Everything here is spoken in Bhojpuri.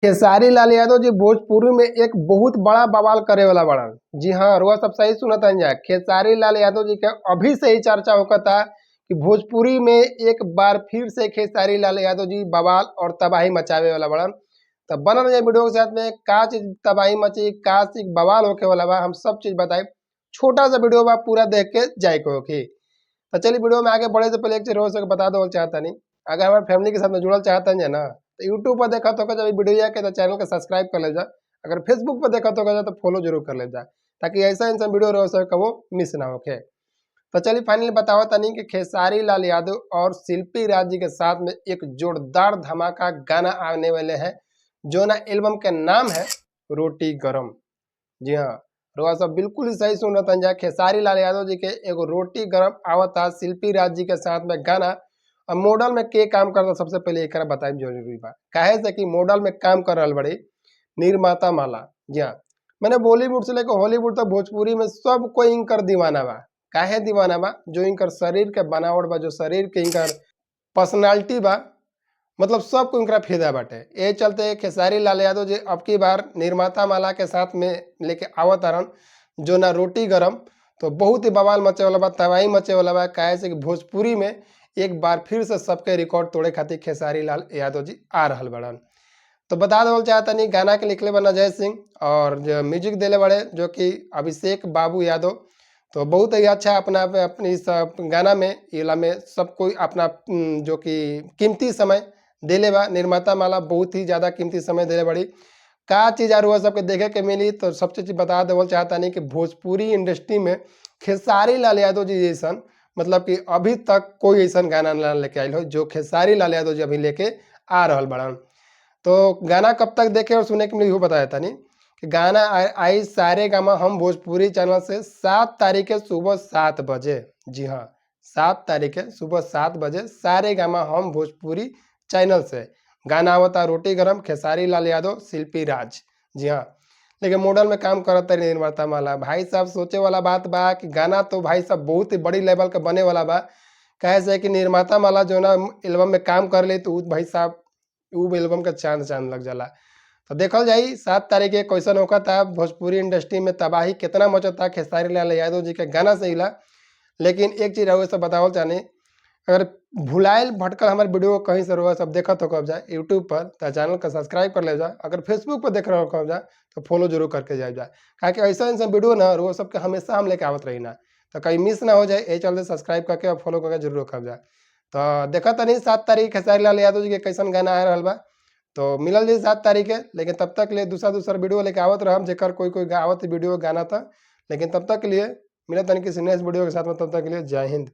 खेसारी लाल यादव जी भोजपुरी में एक बहुत बड़ा बवाल करे वाला बाड़न। जी हाँ, रउआ सब सही सुनतानी जा। खेसारी लाल यादव जी के अभी से ही चर्चा होखता कि भोजपुरी में एक बार फिर से खेसारी लाल यादव जी बवाल और तबाही मचावे वाला बाड़न। तो बनल रहिए वीडियो के साथ में, का चीज तबाही मची, का चीज बवाल होखे वाला बा, हम सब चीज बताई। छोटा सा वीडियो बा, पूरा देख के जाए के होखी। तो चलिए वीडियो में आगे बढ़े से पहले एक चीज रउआ सबके बता देवल चाहतानी, अगर हमारे फैमिली के साथ में जुड़ल चाहतानी ना तो यूट्यूब पर देखत होखे जब वीडियो के तो चैनल के सब्सक्राइब कर ले जा। अगर फेसबुक पर देखत होखे तो फॉलो जरूर कर ले जा, ताकि ऐसा ऐसा वीडियो रउआ सबके कबो मिस ना होखे। तो चलिए फाइनली बताओ तनी कि खेसारी लाल यादव और शिल्पी राज जी के साथ में एक जोरदार धमाका गाना आने वाले हैं, जो ना एल्बम के नाम है रोटी गरम। जी हाँ, रउआ सब बिल्कुल ही सही सुन रहा जा। खेसारी लाल यादव जी के एगो रोटी गरम आवता शिल्पी राज जी के साथ में गाना। और मॉडल में के काम करता सबसे पहले एक बताइब जरूरी बा, काहे से कि मॉडल में काम कर रहल बड़ी निर्माता माला। जी हाँ, मैंने बॉलीवुड से लेकर हॉलीवुड तक भोजपुरी में सब कोई इनकर दीवाना बा। काहे दीवाना बा? जो इनकर शरीर के बनावट बा, जो शरीर के इनकर पर्सनालिटी बा, मतलब सबको इनकरा फायदा बाटे। ये चलते खेसारी लाल यादव जी अब की बार निर्माता माला के साथ में लेके आवत तारन जो ना रोटी गरम, तो बहुत ही बवाल मचे वाला बा, तबाही मचे वाला बा। काहे से कि भोजपुरी में एक बार फिर से सबके रिकॉर्ड तोड़े खातिर खेसारी लाल यादव जी आ रहल बड़न। तो बता देवल चाहतनी गाना के लिखले बा अजय सिंह और जो म्यूजिक देले बड़े जो कि अभिषेक बाबू यादव। तो बहुत ही अच्छा अपना अपनी सब गाना में इला में सब कोई अपना जो कि कीमती समय देले बा। निर्माता माला बहुत ही ज़्यादा कीमती समय देले बड़ी। का चीज़ आर सबके देखे के मिली तो सब चीज़ बता देवल चाहतानी कि भोजपुरी इंडस्ट्री में खेसारी लाल यादव जी जैसन मतलब कि अभी तक कोई ऐसा गाना ना लेके आयल हो जो खेसारी लाल यादव जी अभी लेके आ रहल बड़न। तो गाना कब तक देखे और सुने के मिली बताया तानी कि गाना आई सारे गामा हम भोजपुरी चैनल से 7 तारीख के सुबह 7 बजे। जी हाँ, 7 तारीख के सुबह 7 बजे सारे गामा हम भोजपुरी चैनल से गाना आवता रोटी गरम, खेसारी लाल यादव, शिल्पी राज। जी हाँ, लेकिन मॉडल में काम करत निर्माता माला। भाई साहब सोचे वाला बात बा कि गाना तो भाई साहब बहुत ही बड़ी लेवल के बने वाला बा। कहे से कि निर्माता माला जो ना एल्बम में काम कर ले तो भाई साहब उ एल्बम के चांद चांद लग जाला। तो देखल जाई 7 तारीख के कैसन होखता, भोजपुरी इंडस्ट्री में तबाही कितना मचता खेसारी लाल यादव जी के गाना से हिला। लेकिन एक चीज़ रउआ सब बतावल चाहनी, अगर भुलायल भटकल हमारे वीडियो कहीं से रउआ सब देखत हो जाए यूट्यूब पर तो चैनल का सब्सक्राइब कर ले जाए। अगर फेसबुक पर देख रहे हो जाए तो फॉलो जरूर करके जाए जाए, काहे ऐसा ऐसा वीडियो ना रउआ सबके हमेशा हम लेके आवत रही ना, तो कहीं मिस ना हो जाए। यही चलते सब्सक्राइब करके और फॉलो करके जरूर रखल जाए। तो देखा तनी 7 तारीख खेसारी लाल यादव जी के कैसन गाना आ रहा बा, तो मिलल जी 7 तारीख के। लेकिन तब तक लिए दूसरा दूसरा वीडियो लेके आवत रहम, जेकर कोई कोई आवत वीडियो गाना था। लेकिन तब तक के लिए मिलत तनी किसी नेक्स्ट वीडियो के साथ में, तब तक के लिए जय हिंद।